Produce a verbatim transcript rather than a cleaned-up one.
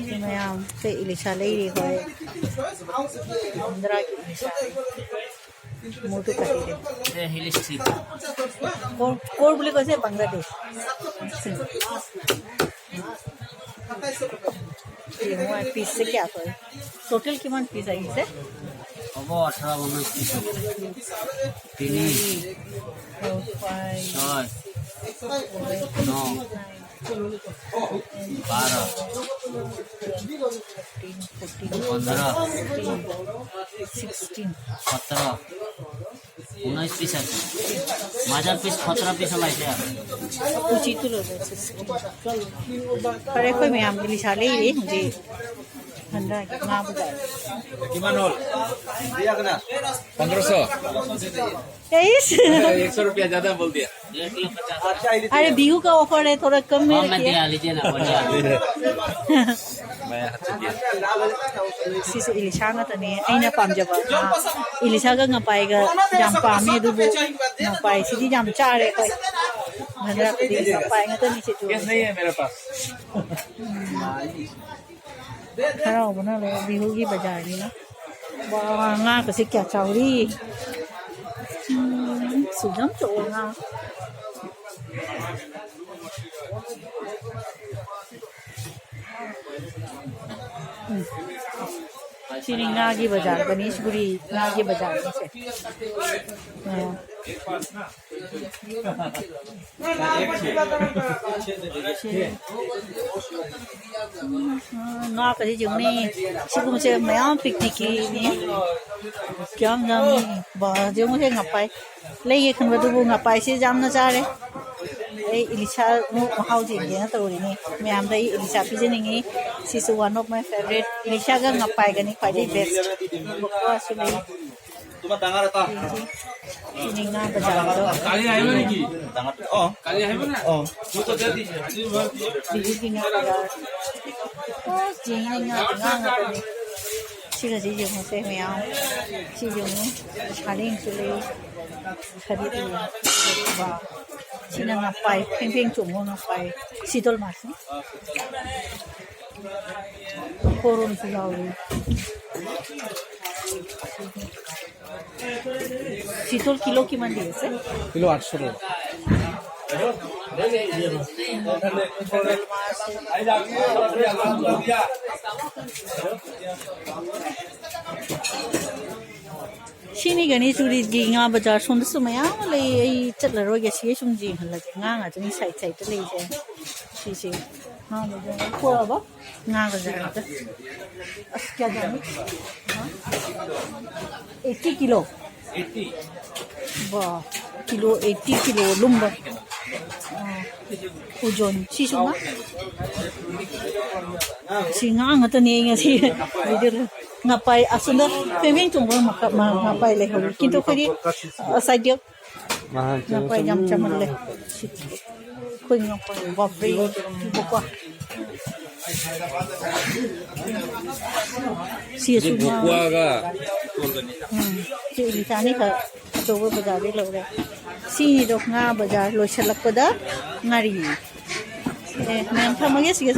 ꯁꯤ ꯃꯌꯥꯝꯁꯦ ꯏꯂꯤꯁꯥ ꯂꯩꯔꯤ ꯑꯩꯈꯣꯏ꯫ ꯕꯟꯗ꯭ꯔꯥꯒꯤ ꯏꯂꯤꯁꯥ꯫ ꯃꯣꯗꯨ ꯀꯔꯤꯔꯦ? ꯁꯦ, ꯍꯤꯂꯤꯁ ꯊ꯭ꯔꯤ꯫ ꯀꯣꯔ, ꯀꯣꯔ বুলি কৈছে বাংলাদেশ। ꯁꯤ ꯃꯣꯏ ꯄꯤꯁꯁꯦ ꯀꯌꯥ ꯊꯣꯛꯑꯦ? ꯇꯣꯇꯦꯜ কিমান পিচ আহিছে? হ'ব, ওঠৰ ঊনৈছ পিচ হ'ব। তিনি, ফ'ৰ, ফাইভ, ছয়, ন, বাৰ, ফিফটিন, ফ'ৰটিন, পোন্ধৰ, ফিফটিন, ছিক্সটিন। সোতৰ, ঊনৈছ পিচ আছে। মাজৰ পিচ সোতৰ পিচ ওলাইছে আৰু। ꯎꯆꯤꯗꯨ ꯂꯧꯔꯣ, ꯁꯤꯛꯁꯇꯤꯟ꯫ ꯐꯔꯦ, ꯑꯩꯈꯣꯏ ꯃꯌꯥꯝ ꯏꯂꯤꯁꯥ ꯂꯩꯔꯤ ꯍꯧꯖꯤꯛ꯫ ꯍꯟꯗꯛ ꯉꯥ ꯕꯖꯥꯔ꯫ ꯀꯤꯃꯥꯟ ꯍꯣꯜ? ꯄꯟꯗ꯭ꯔ ꯁꯣ꯫ ꯏꯁ! एक सौ रुपया ज्यादा बोल दिया। अरे, बिहू का ऑफर है, थोड़ा कम में रखिए। लीजिए ना, बढ़िया। मैं हाथ से दिया। ꯁꯤꯁꯨ ꯏꯂꯤꯁꯥ ꯉꯥꯛꯇꯅꯦ ꯑꯩꯅ ꯄꯥꯝꯖꯕ ꯉꯥ꯫ ꯏꯂꯤꯁꯥꯒ ꯉꯄꯥꯏꯒ ꯌꯥꯝ ꯄꯥꯝꯃꯦ, ꯑꯗꯨꯕꯨ ꯉꯄꯥꯏꯁꯤꯗꯤ ꯌꯥꯝ ꯆꯥꯔꯦ ꯑꯩꯈꯣꯏ꯫ ꯍꯟꯗꯛꯇꯤ ꯉꯄꯥꯏ ꯉꯥꯛꯇꯅꯤ ꯁꯤ ꯇꯧꯔꯤꯁꯦ꯫ ꯎꯝ꯫ ꯍꯔꯥꯎꯕꯅ ꯂꯣꯏꯔꯦ, ꯕꯤꯍꯨꯒꯤ ꯕꯖꯥꯔꯅꯤꯅ꯫ ꯋꯥ, ꯉꯥꯒꯁꯦ ꯀꯌꯥ ꯆꯥꯎꯔꯤ꯫ ꯎꯝ, ꯁꯨꯛ ꯌꯥꯝ ꯆꯥꯎꯕ ꯉꯥ꯫ ꯎꯝ꯫ ꯁꯤꯅꯤ ꯉꯥꯒꯤ ꯕꯖꯥꯔ, ꯒꯅꯦꯁꯒꯨꯔꯤ ꯉꯥꯒꯤ ꯕꯖꯥꯔꯅꯤ ꯁꯦ꯫ ꯑꯥ꯫ ꯁꯤ꯫ ꯎꯝ, ꯉꯥꯒꯁꯦ ꯌꯦꯡꯉꯨꯅꯦ꯫ ꯁꯤꯒꯨꯝꯕꯁꯦ ꯃꯌꯥꯝ ꯄꯤꯛꯅꯤꯛꯀꯤꯅꯤ꯫ ꯀꯌꯥꯝ ꯌꯥꯝꯃꯤ꯫ ꯕꯥ, ꯌꯦꯡꯉꯨꯁꯦ ꯉꯄꯥꯏ꯫ ꯂꯩꯒꯦ ꯈꯟꯕꯗꯨꯕꯨ ꯉꯄꯥꯏꯁꯦ ꯌꯥꯝꯅ ꯆꯥꯔꯦ꯫ ꯑꯩ ꯏꯂꯤꯁꯥ ꯑꯃꯨꯛ ꯃꯍꯥꯎ ꯌꯦꯡꯒꯦꯅ ꯇꯧꯔꯤꯅꯤ꯫ ꯃꯌꯥꯝꯗ ꯑꯩ ꯏꯂꯤꯁꯥ ꯄꯤꯖꯅꯤꯡꯉꯤ꯫ ꯁꯤꯁꯨ one of my favorite꯫ ꯏꯂꯤꯁꯥꯒ ꯉꯄꯥꯏꯒꯅꯤ ꯈ꯭ꯋꯥꯏꯗꯒꯤ best꯫ ꯃꯀ꯭ꯋꯥꯁꯨ ꯂꯩ꯫ ꯌꯦꯡꯁꯤ꯫ ꯁꯤꯅꯤ ꯉꯥ ꯕꯖꯥꯔꯗꯣ꯫ ꯕꯤꯍꯨꯒꯤ ꯉꯥ ꯕꯖꯥꯔ꯫ ꯑꯣ, ꯌꯦꯡꯉꯤ ꯉꯥ, ꯉꯥ ꯉꯥꯛꯇꯅꯤ꯫ ꯁꯤꯒꯁꯤ ꯌꯦꯡꯉꯨꯁꯦ ꯃꯌꯥꯝ꯫ ꯁꯤ ꯌꯦꯡꯉꯨ꯫ ꯁꯥꯔꯦꯡꯁꯨ ꯂꯩ꯫ ꯁꯖꯤꯛ ꯂꯩ꯫ ꯋꯥ꯫ ꯁꯤꯅ ꯉꯄꯥꯏ꯫ ꯐꯦꯡ ꯐꯦꯡ ꯆꯣꯡꯕ ꯉꯄꯥꯏ꯫ ꯁꯤꯗꯣꯜ ꯃꯥꯁꯦ꯫ ꯄꯣꯔꯣꯝꯁꯨ ꯌꯥꯎꯔꯤ꯫ ꯁꯤꯇꯜ ꯀꯤꯂꯣ ꯀꯤꯃꯥꯟ ꯂꯩꯁꯦ? ꯀꯤꯂꯣ ꯑꯥꯠꯁꯣ ꯂꯩ꯫ ꯁꯤꯅꯤ ꯒꯅꯦꯁ ꯎꯔꯤꯒꯤ ꯉꯥ ꯕꯖꯥꯔ꯫ ꯁꯣꯝꯗꯁꯨ ꯃꯌꯥꯝ ꯑꯃ ꯂꯩ꯫ ꯑꯩ ꯆꯠꯂꯔꯣꯏꯒꯦ, ꯁꯤꯒꯩ ꯁꯨꯝ ꯌꯦꯡꯍꯜꯂꯒꯦ꯫ ꯉꯥ ꯉꯥꯛꯇꯅꯤ ꯁꯥꯏꯠ ꯁꯥꯏꯠꯇ ꯂꯩꯁꯦ꯫ ꯁꯤꯁꯦ ꯉꯥ ꯕꯖꯥꯔ꯫ ꯄꯨꯔꯛꯑꯕ? ꯉꯥ ꯕꯖꯥꯔ ꯉꯥꯛꯇ꯫ ꯑꯁ, ꯀꯌꯥ ꯀꯌꯥꯅꯤ? ꯍꯥ? Eighty kilo. ꯕꯥ, ꯀꯤꯂꯣ ꯑꯩꯠꯇꯤ ꯀꯤꯂꯣ ꯂꯨꯝꯕ꯫ ꯑꯥ, ꯎꯖꯣꯟ꯫ ꯁꯤꯁꯨ ꯉꯥ? ꯁꯤ ꯉꯥ ꯉꯥꯛꯇꯅꯦ ꯑꯩ ꯉꯁꯤ ꯚꯤꯗꯤꯑꯣꯗ꯫ ꯉꯥꯄꯥꯏ ꯑꯁꯣꯝꯗ ꯐꯦꯡꯐꯦꯡ ꯆꯣꯡꯕ ꯃꯈ-, ꯃ-, ꯉꯥꯄꯥꯏ ꯂꯩꯍꯧꯋꯤ꯫ ꯀꯤꯟꯇꯨ ꯑꯩꯈꯣꯏꯗꯤ, ꯑ, ꯁꯥꯏꯗꯦꯛ ꯉꯥꯄꯥꯏ ꯌꯥꯝ ꯆꯥꯃꯜꯂꯦ꯫ ꯑꯩꯈꯣꯏ ꯉꯥꯄꯥꯏ, ꯕꯥꯞꯔꯦ, ꯀꯤꯕꯀꯣ꯫ ꯁꯤꯁꯨ ꯉꯥ꯫ ꯎꯝ, ꯁꯤ ꯏꯂꯤꯁꯥꯅꯤ ꯈꯔ ꯑꯆꯧꯕ ꯕꯖꯥꯔꯗꯩ ꯂꯧꯔꯦ꯫ ꯁꯤꯅꯤꯗꯣ ꯉꯥ ꯕꯖꯥꯔ ꯂꯣꯏꯁꯤꯜꯂꯛꯄꯗ ꯉꯥꯔꯤ꯫ ꯑꯦ, ꯃꯌꯥꯝ ꯊꯝꯃꯒꯦ, ꯁꯤꯒ